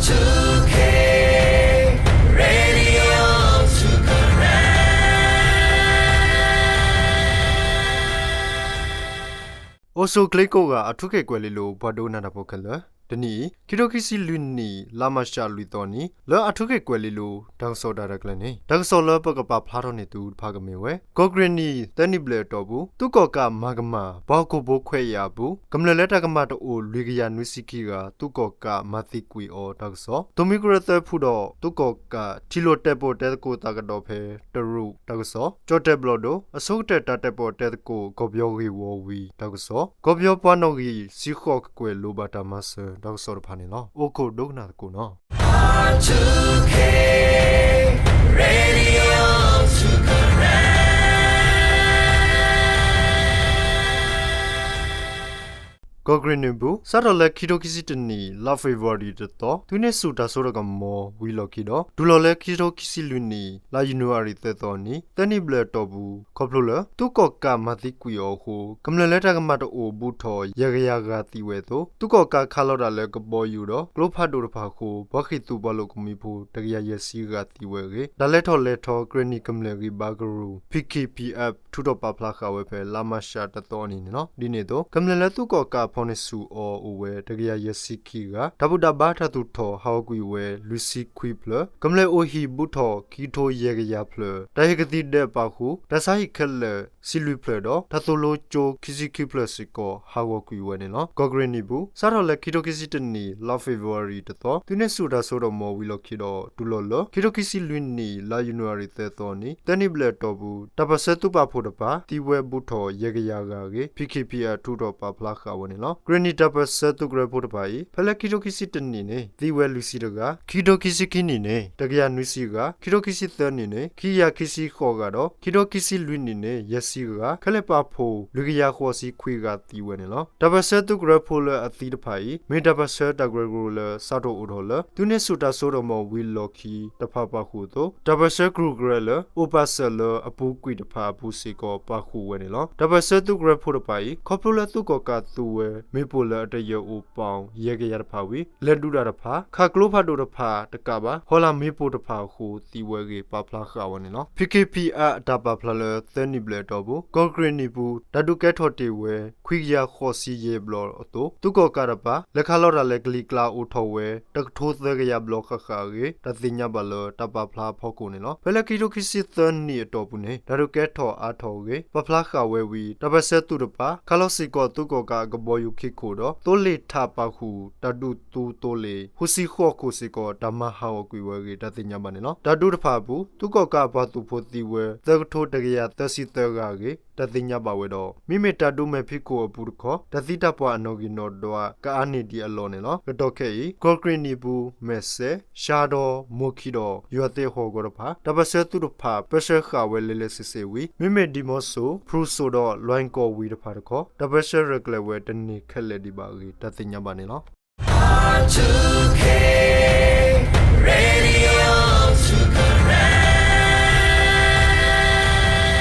two K Radio two Karen. အိၣ်ဆူၣ်ချ့ကိးဂၤ အၣ်ထူခ့ၣ်ကွဲၤလ့လိၤ ပှၤဒိကနၣ်တၢ်ဖိခဲလၢာ်, တနံၤအံၤ ခံထိခံဆံလွံၢ်နံၣ် လါမၢ်ၡးလွံၢ်သီနံၤ လၢအၣ်ထူခ့ၣ်ကွဲၤလ့လိၤ တၢ်ကစီၣ်တၢ်ရဲၣ်တၢ်ကျဲၤန့ၣ် တၢ်ကစီၣ်လၢပကပာ်ဖျါထီၣ်န့ၢ်သုတဖၣ်ကမ့ၢ်ဝဲ ကီၢ်ကရ့ၣ်နံၣ် သၢနံၣ်ဘျဲၣ်အတီၢ်ပူၤ သုးကီၣ်ကးမၤကမၣ် ပှၤဟီၣ်ခိၣ်ဖိခွဲးယာ်အပူၤ ကမျၢၢ်လၢတၢ်ကမၣ်တအိၣ် လွံၢ်ကယၤနွံဆံခံဂၤ သုးကီၣ်ကးမၤသံကွံာ်အီၤ တၢ်ကစီၣ်, သုးမုၢ်ကရၢၢ်သၢဖုဒီး သုးကီၣ်ကး ထံၣ်လိာ်တဲာ်ပိာ်တဲသကိးသးကဒီးဖဲတရူး တၢ်ကစီၣ်, ကၠီၣ်တဲၣ်ဘျီၣ်ဒိၣ် အဆိကတၢၢ်တၢ်တဲာ်ပိာ်တဲသကိး ကီၢ်ပယီၤဂ့ၢ်ဝီဝံၤ တၢ်ကစီၣ်, ကီၢ်ပယီၤပှၤနီၣ်ဂံၢ် စံဃိးကကွဲၢ်လိၣ်ဘၣ်တၢ်မၤစၢၤ တၢ်ကစီၣ်တဖၣ်န့ၣ်လီၤ. အိၣ်ခိးဒိကနၣ်သကိးနီၤ. R two K Radio two Karen. ကီၢ်ကရ့ၣ်နံၣ်ပူၤ စးထီၣ်လၢခံထိခံဆံတနံၣ် လါဖ့ၤဘြူၤအါရံၤတသီ သုးန့ၢ်ဆူၣ်တၢ်စိတၢ်ကမီၤဝံၤလီၢ်ခံဒီး တုၤလီၤလၢခံထိခံဆံလွံၢ်နံၣ် လါယနူၤအါရံၤသၢသီနံၤ သၢနံၣ်ဘျဲၣ်အတီၢ်ပူၤ ခီဖျိလၢ သုးကီၣ်ကးမၤသံကွံာ်အီၤအဃိ ကမျၢၢ်လၢတၢ်ကမၣ်တအိၣ်ဘူးထီၣ် ယဲၢ်ကယၤဂၤသံဝဲအသိး သုးကီၣ်ကးခးလီၤတၢ်လၢကဘီယူၤဒီး ကျိဖးဒိၣ်တဖၣ်အဃိ ပှၤဃ့ၢ်သုးပှၤလိာ်ကမှံဖိ တကယၤယဲၢ်ဆံဂၤသံဝဲအဂ့ၢ် တၢ်လဲၤထီၣ်လဲၤထီ ကရ့ၣ်နံၣ်ကမျၢၢ်ဂံၢ်ဘါကရူၢ် P K P F ထုးထီၣ်ပာ်ဖျါဃာ်ဝဲဖဲ လါမၢ်ၡးတသီအနံၤန့ၣ်လီၤ. ဒ်န့ၣ်အသိး ကမျၢၢ်လၢသုးကီၣ်ကးအဖီန့ၣ်ဆူၣ်အီၤအိၣ်ဝဲ တကယၤယဲၢ်ဆံခံဂၤ, တၢ်ဘူၣ်တၢ်ဘါတၢ်သူၣ်ထီၣ်ဟးဂီၤကွံာ်ဝဲ လွံၢ်ဆံခွံဖျၢၣ်, ကမျၢၢ်အိၣ်ဟံၣ်ဘူးထီၣ် ခံကထိယဲၢ်ကယၤဖျၢၣ်, တၢ်ဟ့ၣ်ကသံၣ်ဒဲးပာ်ဃုာ် တၢ်ဆါဟံၣ်ခဲလၢာ် ဆံလွံၢ်ဖျၢၣ်ဒီး တၢ်သိၣ်လိကၠိခံဆံခံဖျၢၣ်စ့ၢ်ကီး ဟးဂီၤကွံာ်ဝဲန့ၣ်လီၤ. ကီၢ်ကရ့ၣ်နံၣ်ပူၤ စးထီၣ်လၢခံထိခံဆံတနံၣ် လါဖ့ၤဘြူၤအါရံၤတသီ သုးန့ၢ်ဆူၣ်တၢ်စိတၢ်ကမီၤဝံၤလီၢ်ခံဒီး တုၤလီၤလၢ ခံထိခံဆံလွံၢ်နံၣ် လါယနူၤအါရံၤသၢသီနံၤ သၢနံၣ်ဘျဲၣ်အတီၢ်ပူၤ တၢ်ပၢၢ်ဆၢသုးပာ်ဖှိၣ်တဖၣ် သံဝဲဘူးထီၣ် ယဲၢ်ကယၤဂၤအဂ့ၢ် P K P F ထုးထီၣ်ပာ်ဖျါဃာ်ဝဲန့ၣ်လီၤ. ကရ့ၣ်နံၣ်တၢ်ပၢၢ်ဆၢသုးကရၢဖိတဖၣ်အံၤ ဖဲလၢခံထိခံဆံတနံၣ်န့ၣ် သံဝဲလွံၢ်ဆံတဂၤ, ခံထိခံဆံခံနံၣ်န့ၣ် တကယၤနွံဆံဂၤ, ခံထိခံဆံသၢနံၣ်န့ၣ် ခံကယၤခံဆံဃိးဂၤဒီး ခံထိခံဆံလွံၢ်နံၣ်န့ၣ် ယဲၢ်ဆံဂၤ, ခဲလၢာ်ပာ်ဖှိၣ် လွံၢ်ကယၤဃိးဆံခွံဂၤသံဝဲန့ၣ်လီၤ. တၢ်ပၢၢ်ဆၢသုးကရၢဖိလၢအသံတဖၣ်အံၤ မ့ၢ်တၢ်ပၢၢ်ဆၢတၢ်ကရၢကရိလၢ စးထီၣ်အိၣ်ထီၣ်လၢ သုးန့ၢ်ဆူၣ်တၢ်စိတၢ်ကမီၤဝံၤလီၢ်ခံတဖၣ်ပာ်ဃုာ်အသိး တၢ်ပၢၢ်ဆၢကရူၢ်ကရၢလၢ အိၣ်ပာ်စၢၤလၢအပူၤကွံာ်တဖၣ်အပူၤစ့ၢ်ကီး ပာ်ဃုာ်ဝဲန့ၣ်လီၤ. တၢ်ပၢၢ်ဆၢသုးကရၢဖိတဖၣ်အံၤ ခီဖျိလၢသုးကီၣ်ကးသူဝဲ မ့ၣ်ပိၢ်လၢအတယၢၢ်အိၣ်ပီၣ် ယဲၢ်ကယၤတဖၣ်ဝံၤ လဲၤဒုးတၢ်တဖၣ် ခးကျိဖးဒိၣ်တဖၣ်တကးဘၣ် ဟီၣ်လာ်မ့ၣ်ပိၢ်တဖၣ်အဃိ သံဝဲအဂ့ၢ် ပာ်ဖျါဃာ်ဝဲန့ၣ်လီၤ. P K P F အတၢ်ပာ်ဖျါလၢ သၢနံၣ်ဘျဲၣ်အတီၢ်ပူၤ ကီၢ်ကရ့ၣ်နံၣ်ပူၤ တၢ်ဒုးကဲထီၣ်တ့ၢ်ဝဲ ခွံကယၤဃိးဆံယဲၢ်ဘျီအသိး သုးကီၣ်ကးတဖၣ် လဲၤခးလီၤတၢ်လၢကလံၤကျါအိၣ်ထီၣ်ဝဲ တကထိသၢကယၤဘျီဃၣ်ဃၣ်အဂ့ၢ် တၢ်သ့ၣ်ညါဘၣ်လၢတၢ်ပာ်ဖျါအဖီခိၣ်န့ၣ်လီၤ. ဖဲလၢခံထိခံဆံသၢနံၣ်အတီၢ်ပူၤန့ၣ် တၢ်ဒုးကဲထီၣ်အါထီၣ်အဂ့ၢ် ပာ်ဖျါဃာ်ဝဲဝံၤ တၢ်ပၢၢ်ဆၢသုးတဖၣ် ခးလီၤစ့ၢ်ကီးသုးကီၣ်ကးအကဘီယူၤခံခိၣ်ဒီး သိလ့ၣ်ထးပာ်ဃုာ် တၢ်ဒုးသုသိလ့ၣ် ဃုဆံဃိးခိၣ်စ့ၢ်ကီး တၢ်မၤဟးဂီၤကွံာ်ဝဲအဂ့ၢ် တၢ်သ့ၣ်ညါဘၣ်န့ၣ်လီၤ. တၢ်ဒုးတဖၣ်အပူၤ သုးကီၣ်ကးအပှၤသုးဖိသံဝဲ သၢကထိတကယၤသၢဆံသၢဂၤအဂ့ၢ် တၢ်သ့ၣ်ညါဘၣ်ဝဲဒီး မ့မ့ၢ်တၢ်ဒုးမဲာ်ဖံးခိၣ်အပူၤတခီ တၢ်သံတၢ်ပှၢ်အနီၣ်ဂံၢ်နီၣ်ဒွး ကအါန့ၢ်ဒံးအလီၢ်န့ၣ်လီၤ. ကတီၢ်ခဲအံၤ ကီၢ်ကရ့ၣ်နံၣ်ပူၤ မဲၢ်စဲး, ရှါဒီးမိၢ်ခံဒီး ယွၤသ့အဟီၣ်ကဝီၤတဖၣ် တၢ်ပၢၢ်ဆၢသုးတဖၣ် ပၢၢ်ဆၢဃာ်ဝဲလဲၤလဲၤဆ့ဆ့ဝံၤ မ့မ့ၢ်ဒံမီစိ, ဖရူစိၤဒီးလွဲၢ်ကီၢ်ဝံၤတဖၣ်တခီ တၢ်ပၢၢ်ဆၢရဲၣ်ကျဲၤဝဲတန့ၢ်ခဲလၢာ်ဒံးဘၣ်အဂ့ၢ် တၢ်သ့ၣ်ညါဘၣ်န့ၣ်လီၤ. R two K Radio two Karen.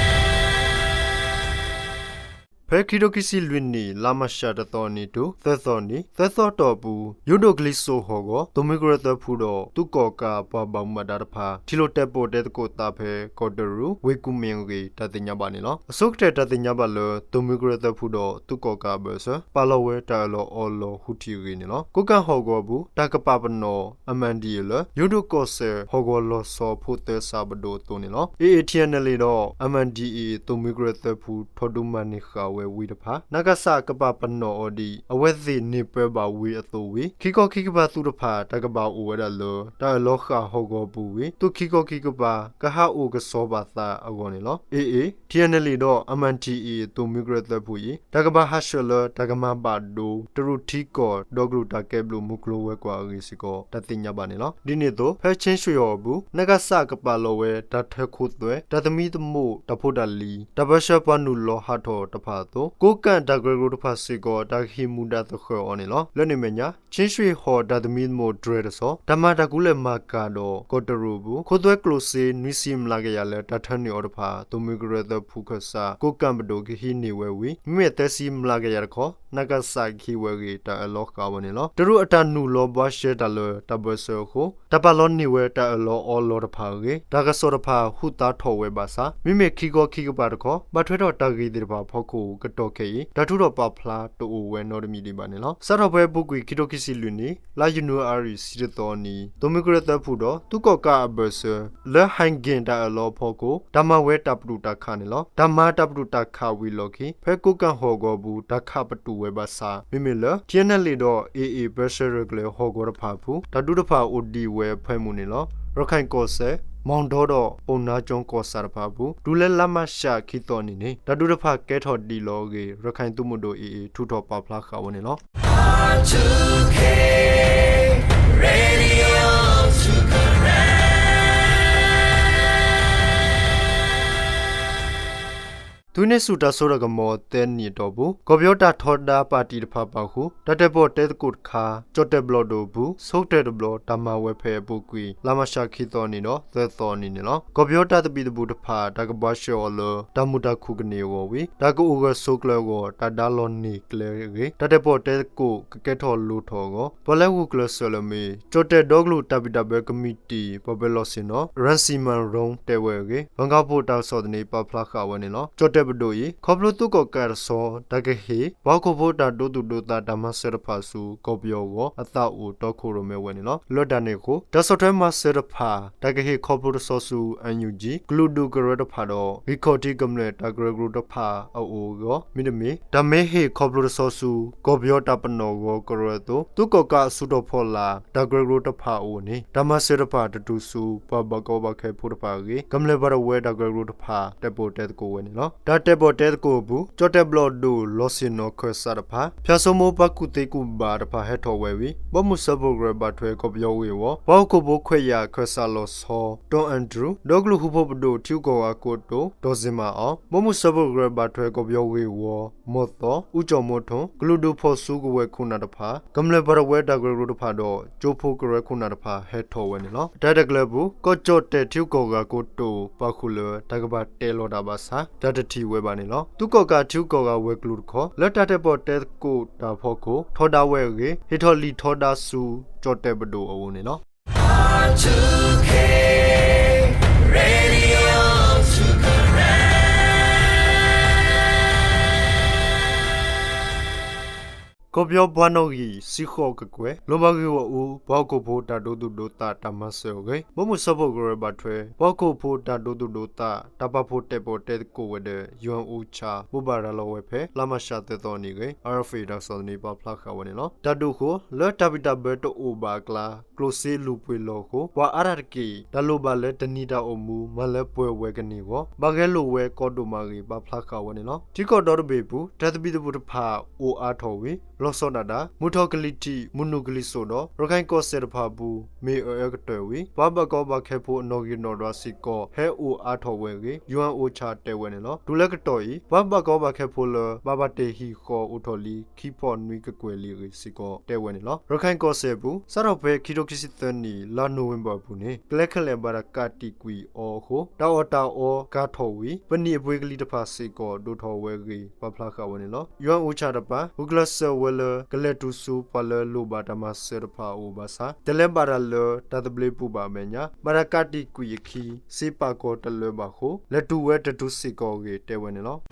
ဖဲခံထိခံဆံလွံၢ်နံၣ် လါမၢ်ၡးတသီနံၤတုၤ သၢသီနံၤ သၢသီတီၢ်အပူၤ ယိၤဒိၣ်ကလံၤစိးဟီၣ်ကဝီၤ သုးမုၢ်ကရၢၢ်သၢဖုဒီး သုးကီၣ်ကးပှၤဘၣ်မူဘၣ်ဒါတဖၣ် ထံၣ်လိာ်တဲာ်ပိာ်တဲသကိးသးဖဲ ကီၢ်တရူး ဝ့ၢ်ကူၣ်မ့ၣ်အဂ့ၢ် တၢ်သ့ၣ်ညါဘၣ်န့ၣ်လီၤ. အဆိကတၢၢ်တၢ်သ့ၣ်ညါဘၣ်လၢ သုးမုၢ်ကရၢၢ်သၢဖုဒီး သုးကီၣ်ကးအဘၢၣ်စၢၤ ပာ်လီၤဝဲတၢ်အၢၣ်လီၤအီလီၤဃုထံၣ်အဂ့ၢ်န့ၣ်လီၤ. ကိးကၣ်ဟီၣ်ကဝီၤအပူၤ တၢ်ကပာ်ပနီၣ် M N D A လၢ ယိၤဒိၣ်ကီၢ်စဲၣ် ဟီၣ်ကဝီၤလီၤဆီအဖိသၢစးပဒိၣ်အသိးန့ၣ်လီၤ. A A T N L A ဒီး M N D A သုးမုၢ်ကရၢၢ်သၢဖု ထီၣ်ဒုးမၤန့ၢ်ဃာ်ဝဲဝံၤတဖၣ် နကစၢ်ကပာ်ပနီၣ်အီၤဒ် အဝဲသ့ၣ်န့ၢ်ပၢဘၣ်ဝံၤအသိးဝံၤ ခံခီခံကပၤသုးတဖၣ် တၢ်ကဘၣ်အိၣ်ဝဲဒၣ်လၢ တၢ်အၢၣ်လီၤဃာ်ဟီၣ်ကဝီၤပူၤဝံၤ သုးခံခီခံကပၤ ကဟးအိၣ်ကစီၤဘၣ်သးအဂီၢ်န့ၣ်လီၤ. A A T N L A ဒီး M N D A သုးမုၢ်ကရၢၢ်သၢဖုအံၤ တၢ်ကဘၣ်ဟးဆှဲးလၢ တၢ်ကမၤဘၣ်ဒိ တရူးထံကီၢ် ဒီကလုာ်တၢ်ကဲဘျုးမုၢ်ကျိၤဝဲၤကွာ်အဂ့ၢ်စ့ၢ်ကီး တၢ်သ့ၣ်ညါဘၣ်န့ၣ်လီၤ. ဒ်န့ၣ်အသိး ဖဲခ့ၣ်ဆွ့ၣ်ဟီၣ်အပူၤ နကစၢ်ကပာ်လီၤဝဲ တၢ်ထၢခိသွဲ တၢ်သမံသမိး တၢ်ဖိတၢ်လံၤ တၢ်ပၢၢ်ဆၢပှၤနုာ်လီၤဟးထီၣ်တဖၣ်အသိး ကိးကၣ်တၢ်ကရၢကရိတဖၣ်စ့ၢ်ကီး တၢ်ကဟံးမူဒါသဃၢၤအီၤန့ၣ်လီၤ. လၢန့ၣ်အမဲာ်ညါ ခ့ၣ်ဆွ့ၣ်ဟီၣ်တၢ်သမံသမိးတြဲၤတစီၤ တၢ်မၤတၢ်ကူလဲၢ်မၤကၤဒီး ကီၢ်တရူးအပူၤ ခိသွဲကျိၣ်စ့ နွံဆံမျးကယၤလၢ တၢ်ထၢနုာ်အီၤတဖၣ် သုးမုၢ်ကရၢၢ်သၢဖုခၢၣ်စး ကိးကၣ်ပဒိၣ်ကဟံးန့ၢ်ဝဲဝံၤ မ့မ့ၢ်သၢဆံမျးကယၤတခီ နကစ ခံဝဲအဂ့ၢ် တၢ်အၢၣ်လီၤဃာ်ဝဲန့ၣ်လီၤ. တရူးအတၢ်နုာ်လီၤဘှါရှဲတၢ်လၢတၢ်ဘၢၣ်စၢၤအဃိ တၢ်ပာ်လီၤန့ၢ်ဝဲတၢ်အၢၣ်လီၤအီလီၤတဖၣ်အဂ့ၢ် တၢ်ကစီၣ်တဖၣ်ဟူးသါထီၣ်ဝဲဘၣ်ဆၣ် မ့မ့ၢ်ခံခီခံကပၤတခီ ဘၣ်ထွဲထီၣ်တၢ်ဂ့ၢ်သ့ၣ်တဖၣ်အဖီခိၣ် ကတီၢ်ခဲအံၤ တၢ်ထုးထီၣ်ပာ်ဖျါတအိၣ်ဝဲနီတမံၤဒံးဘၣ်န့ၣ်လီၤ. စးထီၣ်ဖဲအပူၤကွံာ် ခံထိခံဆံလွံၢ်နံၣ် လါယနူၤအါရံၤ ဆံတသီနံၤ သိၣ်မံကရၢသၢဖုဒီး သုးကီၣ်ကးအဘၢၣ်စၢၤ လၢဟဲက့ၣ်တၢ်အၢၣ်လီၤအဖီခိၣ် တၢ်မၤဝဲတၢ်ပတုာ်တၢ်ခးန့ၣ်လီၤ. တၢ်မၤတၢ်ပတုာ်တၢ်ခးဝံၤအလီၢ်ခံ ဖဲကိးကၣ်ဟီၣ်ကဝီၤပူၤ တၢ်ခးပတုာ်ဝဲဘၣ်ဆၣ် မ့မ့ၢ်လၢ ထံနၣ်လံၣ်ဒီး AA ပၢဆှၢရဲၣ်ကျဲၤဟီၣ်ကဝီၤတဖၣ်အပူၤ တၢ်ဒုးတဖၣ်အိၣ်ဒံးဝဲအဖၢမုၢ်န့ၣ်လီၤ. ရခၢၣ်ကီၢ်စဲၣ် မီၣ်ဒီဒီး ပုၢ်နါကၠီကီၢ်ဆၣ်တဖၣ်အပူၤ တုၤလၢလါမးရှးခံသီနံၤန့ၣ် တၢ်ဒုးတဖၣ်ကဲထီၣ်ဒံးလီၤအဂ့ၢ် ရခၢၣ်သုးမုၢ်ဒိၣ် AA ထုးထီၣ်ပာ်ဖျါဃာ်ဝဲန့ၣ်လီၤ. သုးန့ၢ်ဆူၣ်တၢ်စိတၢ်ကမီၤသၢနံၣ်အတီၢ်ပူၤ ကီၢ်ပယီၤတၢ်ထီဒါပၣ်တံၣ်တဖၣ်ပာ်ဃုာ် တၢ်တဲာ်ပီၣ်တဲသကိးတခါ ကၠီၣ်တဲၣ်ဘျီၣ်ဒိၣ်အပူၤ ဆိကတၢၢ်တဘျီ တၢ်မၤဝဲဖဲအပူၤကွံာ် လါမးရှးခံသီနံၤဒီး သၢသီနံၤန့ၣ်လီၤ. ကီၢ်ပယီၤတၢ်သဘံၣ်သဘုၣ်တဖၣ် တၢ်ကဘှါရှဲအီၤလၢ တၢ်မုာ်တၢ်ခုၣ်ကန့ၢ်အဂီၢ်ဝံၤ တၢ်ကအိၣ်ဂၢၢ်ဆိးကျၢၤအဂီၢ် တၢ်ဒါလီၤန့ၢ်ကျဲအဂ့ၢ် တၢ်တဲာ်ပီၣ်တဲသကိးကကဲထီၣ်လိၣ်ထီၣ်အဂီၢ် ပှၤလၢဂုာ်ကျဲးစၢးလၢအမ့ၢ် ကၠီၣ်တဲၣ်ဒီကလုာ်တၢ်ဘံၣ်တၢ်ဘၢကမံးတံာ် ပှၤဘၢလီၢ်ဆ့ၣ်နီၤ ရၣ်စံမၣ်ရိၣ် တဲဝဲအဂ့ၢ် ဘၣ်ကီဖိတၢ်ကစီၣ်သန့ ပာ်ဖျါဃာ်ဝဲန့ၣ်လီၤ. ကၠီၣ်တဲၣ်ပဒိၣ်အံၤ ခီဖျိသုးကီၣ်ကးတဆီ တၢ်ကဟ့ၣ် ပှၤဟီၣ်ခိၣ်ဖိတၢ်ဒိသူၣ်ဒိသးတၢ်မၤစၢၤတဖၣ်ဆူ ကီၢ်ပယီၤအဂီၢ် အသးအိၣ်တီခိၣ်ရိၣ်မဲဝဲန့ၣ်လီၤ. လၢတၢ်န့ၣ်အဃိ တၢ်ဆီၣ်ထွဲမၤစၢၤတဖၣ် တၢ်ကဟ့ၣ်ခီဖျိတဆီဆူ NUG ကလုာ်ဒူၣ်ကရၢတဖၣ်ဒီး ဂံၢ်ခီၣ်ထံးကမျၢၢ်တၢ်ကရၢကရိတဖၣ်အအိၣ်အဂီၢ် မ့တမ့ၢ် တၢ်မ့ၢ်ဟ့ၣ်ခီဖျိတဆီဆူ ကီၢ်ပယီၤတၢ်ပနီၣ်ဂီၤကရၢအသိး သုးကီၣ်ကးအစုတီၤဖီလာ် တၢ်ကရၢကရိတဖၣ်အအိၣ်န့ၣ် တၢ်မၤစၢၤတဖၣ်တတုၤဆူ ပှၤဘၣ်ကီဘၣ်ခဲဖိတဖၣ်အဂ့ၢ် ကမျၢၢ်ပှၤတဝၢတၢ်ကရၢကရိတဖၣ် တဲာ်ပီၣ်တဲသကိးဝဲန့ၣ်လီၤ. တၢ်တဲာ်ပီၣ်တဲသကိးအပူၤ ကၠီၣ်တဲၣ်ဘျီၣ်ဒိၣ် လီၢ်ဆ့ၣ်နီၤခၢၣ်စးတဖၣ် ဖၠၣ်စိမိပှၤကူၣ်သ့ကူၣ်ဘၣ်တဖၣ်ဟဲထီၣ်ဝဲဝံၤ ဘီမုၢ်စၢဖှိၣ်ကရၢဘၣ်ထွဲကီၢ်ပယီၤဂ့ၢ်ဝီ ပှၤဟီၣ်ခိၣ်ဖိခွဲးယာ်ခၢၣ်စးလီၤဆီ တီအၣ်ဒြူး ဒီကလုာ်ဟူဖိပဒိၣ်ထံဂုၤကီၢ်ဂၤကိတိာ် ဒီၣ်စ့မၣ်အီၣ် ဘီမုၢ်စၢဖှိၣ်ကရၢဘၣ်ထွဲကီၢ်ပယီၤဂ့ၢ်ဝီ မီၢ်သီ အူကၠီၣ်မိထိၣ် ကလုာ်ဒူၣ်ဖီၣ်စုကဝဲၤခိၣ်နၢ်တဖၣ် ကမျၢၢ်ပှၤတဝၢတၢ်ကရၢကရိတဖၣ်ဒီး ကၠိဖိကရၢခိၣ်နၢ်တဖၣ်ဟဲထီၣ်ဝဲန့ၣ်လီၤ. တၢ်တကျၢၤအပူၤ ကီၢ်ကၠီၣ်တဲၣ်ထံဂုၤကီၢ်ဂၤကိတိာ် ပာ်ဃုာ်လၢတၢ်ကဘၣ်တဲလီၤတၢ်ဘၣ်ဆၣ် တၢ်တထံၣ်ဝဲဘၣ်န့ၣ်လီၤ. သုးကီၣ်ကးထံဂုၤကီၢ်ဂၤဝဲၤကျိၤတခီ လၢတၢ်တဲာ်ပီၣ်တဲသကိးတၢ်အဖီခိၣ် ထီဒါဝဲအဂ့ၢ် ဟ့ၣ်ထီၣ်လံာ်ထီဒါဆူ ကၠီၣ်တဲၣ်ပဒိၣ်အအိၣ်န့ၣ်လီၤ. ကီၢ်ပယီၤပှၤနီၣ်ဂံၢ်စံဃိးကကွဲၢ် လိၣ်ဘၣ်ဂ့ၢ်ဂီၢ်အူ ပှၤဟီၣ်ခိၣ်ဖိတၢ်ဒိသူၣ်ဒိသးတၢ်မၤစၢၤအဂ့ၢ် ဘီမုၢ်စၢဖှိၣ်ကရၢဘၣ်ထွဲ ပှၤဟီၣ်ခိၣ်ဖိတၢ်ဒိသူၣ်ဒိသး တၢ်ပာ်ဖှိၣ်တဲာ်ပီၣ်တဲသကိးဝဲၤဒၢး ယူအၣ်အိၣ်ဆၣ် ဘိးဘၣ်ရၤလီၤဝဲဖဲ လါမးရှးသၢသီနံၤအဂ့ၢ် RFA တၢ်ကစီၣ်သန့ပာ်ဖျါဃာ်ဝဲန့ၣ်လီၤ. တၢ်ဒုးအဃိ လၢတၢ်ဘံၣ်တၢ်ဘၢတအိၣ်ဘၣ်အကျါ ကျိၣ်စ့လူၤပှ့ၤလီၤအဃိ ပှၤအါတၢ်တက့ၢ် တၢ်လိၣ်ဘၣ်လၢတနံၤတၢ်အိၣ်မူ မၤလၢပှဲၤဝဲကန့ၢ်အဂီၢ် ဘၣ်ဂဲၤလိာ်ဝဲကီဒိၣ်မးအဂ့ၢ် ပာ်ဖျါဃာ်ဝဲန့ၣ်လီၤ. ထံကီၢ်ဒီတဘ့ၣ်အပူၤ တၢ်သဘံၣ်သဘုၣ်တဖၣ်အိၣ်အါထီၣ်ဝံၤ လီၤဆီဒၣ်တၢ် မုၢ်ထီၣ်ကလံၤထံး မုၢ်နုာ်ကလံၤစိးဒီး ရခၢၣ်ကီၢ်စဲၣ်တဖၣ်အပူၤ မ့ၢ်အၢအၢကတၢၢ်ဝံၤ ပှၤဘၣ်ကီဘၣ်ခဲဖိအနီၣ်ဂံၢ်နီၣ်ဒွးစ့ၢ်ကီး ဟဲအိၣ်အါထီၣ်ဝဲအဂ့ၢ် ယူအၣ်အိၣ်ဆၣ်တဲဝဲန့ၣ်လီၤ. တုၤလၢကတီၢ်အံၤ ပှၤဘၣ်ကီဘၣ်ခဲဖိလၢ ဘၣ်ပာ်တ့ၢ်ဟံၣ်ဃီအိၣ်ထီၣ်လံ ခံဖီၣ်နွံကကွဲၢ်လံအဂ့ၢ်စ့ၢ်ကီး တဲဝဲန့ၣ်လီၤ. ရခၢၣ်ကီၢ်စဲၣ်အပူၤ စးထီၣ်ဖဲခံထိခံဆံသၢနံၣ် လါနိၣ်ဝ့ဘၢၣ်အပူၤန့ၣ် ကလဲၤခဲလၢာ်ဘၣ်တၢ်ကးတံာ်ကွံာ်အီၤအဃိ တၢ်အီၣ်တၢ်အီကါထီၣ်ဝံၤ ပနံာ်အပှ့ၤကလံၤတဖၣ်စ့ၢ်ကီး ဒိၣ်ထီၣ်ဝဲအဂ့ၢ် ပာ်ဖျါဃာ်ဝဲန့ၣ်လီၤ. ယူအၣ်အိၣ်ဆၣ်တပၤ ဂုာ်ကျဲးစၢးဝဲလၢ ကလဲၤတုၤဆူပှၤလၢလိၣ်ဘၣ်တၢ်မၤစၢၤတဖၣ်အအိၣ်ဘၣ်ဆၣ် တလဲၤဘၣ်တၢ်လၢတၢ်သဘျ့ပူၤဘၣ်အမဲာ်ညါ ဘၣ်တၢ်ကးတံာ်ကွံာ်အခံ စ့ပာ်ကီၤတလၢဘၣ်အဃိ လဲၤတုၤဝဲတတုၤစ့ၢ်ကီးအဂ့ၢ် တဲဝဲန့ၣ်လီၤ.